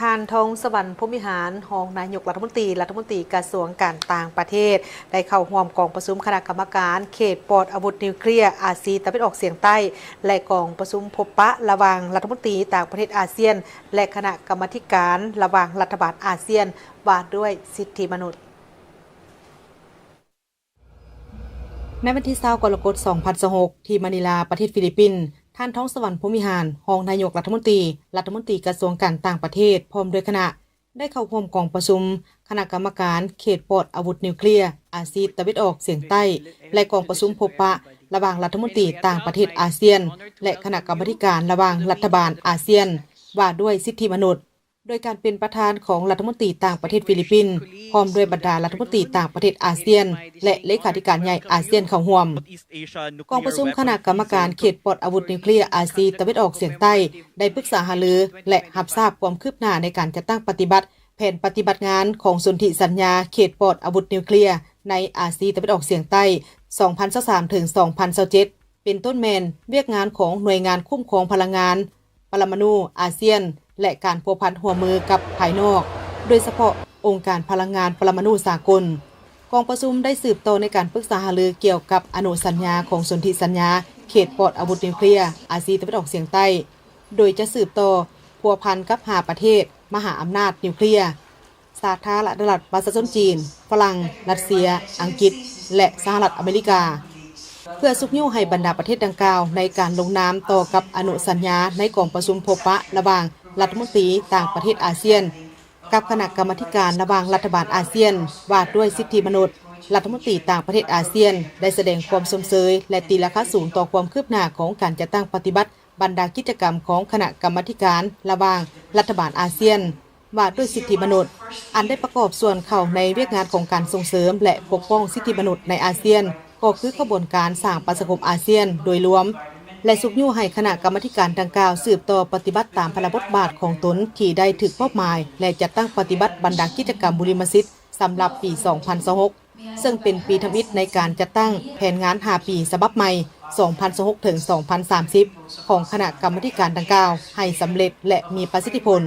ທ່ານ ທອງສະຫວັນ ພົມວິຫານ ຮອງນາຍົກລັດຖະມົນຕີ ລັດຖະມົນຕີກະຊວງການຕ່າງປະເທດ ໄດ້ເຂົ້າຮ່ວມກອງປະຊຸມຄະນະກຳມະການເຂດປອດອາວຸດນິວເຄລຍອາຊີຕາເວັນອອກສຽງໃຕ້ ແລະ ກອງປະຊຸມພົບປະລະຫວ່າງລັດຖະມົນຕີຕ່າງປະເທດອາຊຽນ ແລະ ຄະນະກຳມາທິການລະຫວ່າງລັດຖະບານອາຊຽນ ວ່າດ້ວຍສິດທິມະນຸດ. ໃນວັນທີຊາວ ກໍລະກົດ ສອງພັນຊາວຫົກ ທີ່ມານີລາ ປະເທດຟີລິບປິນ, ທ່ານ ທອງສະຫວັນ ພົມວິຫານ ຮອງນາຍົກລັດຖະມົນຕີ ລັດຖະມົນຕີກະຊວງການຕ່າງປະເທດ ພ້ອມດ້ວຍຄະນະ ໄດ້ເຂົ້າຮ່ວມກອງປະຊຸມຄະນະກຳມະການເຂດປອດອາວຸດນິວເຄລຍອາຊີຕາເວັນອອກສຽງໃຕ້ ແລະ ກອງປະຊຸມພົບປະລະຫວ່າງລັດຖະມົນຕີຕ່າງປະເທດອາຊຽນ ແລະ ຄະນະກຳມາທິການລະຫວ່າງລັດຖະບານອາຊຽນ ວ່າດ້ວຍສິດທິມະນຸດ ໂດຍການເປັນປະທານຂອງລັດຖະມົນຕີຕ່າງປະເທດຟີລິບປິນ ພ້ອມດ້ວຍບັນດາລັດຖະມົນຕີຕ່າງປະເທດອາຊຽນ ແລະ ເລຂາທິການໃຫຍ່ອາຊຽນເຂົ້າຮ່ວມ. ກອງປະຊຸມຄະນະກຳມະການເຂດປອດອາວຸດນິວເຄລຍອາຊີຕາເວັນອອກສຽງໃຕ້ ໄດ້ປຶກສາຫາລື ແລະ ຮັບຊາບຄວາມຄືບໜ້າໃນການຈັດຕັ້ງປະຕິບັດແຜນປະຕິບັດງານຂອງສົນທິສັນຍາເຂດປອດອາວຸດນິວເຄລຍໃນອາຊີຕາເວັນອອກສຽງໃຕ້ ສອງພັນຊາວສາມ ເຖິງ ສອງພັນຊາວເຈັດ ເປັນຕົ້ນແມ່ນວຽກງານຂອງໜ່ວຍງານຄຸ້ມຄອງພະລັງງານ ປະລະມະນູອາຊຽນ ແລະ ການພົວພັນຮ່ວມມືກັບພາຍນອກ, ໂດຍສະເພາະອົງການພະລັງງານປະລະມະນູສາກົນ. ກອງປະຊຸມໄດ້ສືບຕໍ່ໃນການປຶກສາຫາລືກ່ຽວກັບອະນຸສັນຍາຂອງສົນທິສັນຍາເຂດປອດອາວຸດນິວເຄລຍອາຊີຕາເວັນອອກສຽງໃຕ້, ໂດຍຈະສືບຕໍ່ພົວພັນກັບຫ້າປະເທດມະຫາອຳນາດນິວເຄລຍ ສາທາລະນະລັດປະຊາຊົນຈີນ, ຝຣັ່ງ, ຣັດເຊຍ, ອັງກິດ ແລະ ສະຫະລັດອາເມລິກາ ເພື່ອຊຸກຍູ້ໃຫ້ບັນດາປະເທດດັ່ງກ່າວໃນການລົງນາມຕໍ່ກັບອະນຸສັນຍາໃນກອງປະຊຸມພົບປະລະຫວ່າງລັດຖະມົນຕີຕ່າງປະເທດອາຊຽນ ກັບຄະນະກຳມາທິການລະຫວ່າງລັດຖະບານອາຊຽນ ວ່າດ້ວຍສິດທິມະນຸດ, ລັດຖະມົນຕີຕ່າງປະເທດອາຊຽນ ໄດ້ສະແດງຄວາມຊົມເຊີຍ ແລະ ຕີລາຄາສູງຕໍ່ຄວາມຄືບໜ້າຂອງການຈັດຕັ້ງປະຕິບັດ ບັນດາກິດຈະກຳຂອງຄະນະກຳມາທິການລະຫວ່າງລັດຖະບານອາຊຽນ ວ່າດ້ວຍສິດທິມະນຸດ ອັນໄດ້ປະກອບສ່ວນເຂົ້າໃນວຽກງານຂອງການສົ່ງເສີມ ແລະ ປົກປ້ອງສິດທິມະນຸດໃນອາຊຽນ ກໍຄືຂະບວນການສ້າງປະຊາຄົມອາຊຽນໂດຍລວມ ແລະ ຊຸກຍູ້ໃຫ້ຄະນະກຳມາທິການດັ່ງກ່າວສືບຕໍ່ປະຕິບັດຕາມພາລະບົດບາດຂອງຕົນທີ່ໄດ້ຖືກມອບໝາຍ ແລະ ຈັດຕັ້ງປະຕິບັດບັນດາກິດຈະກຳບຸລິມະສິດສຳລັບປີສອງພັນຊາວຫົກ ເຊິ່ງເປັນປີທຳອິດໃນການຈັດຕັ້ງແຜນງານຫ້າປີສະບັບໃໝ່ ສອງພັນຊາວຫົກ ເຖິງ ສອງພັນສາມສິບ ຂອງຄະນະກຳມາທິການດັ່ງກ່າວໃຫ້ສຳເລັດ ແລະ ມີປະສິດທິຜົນ.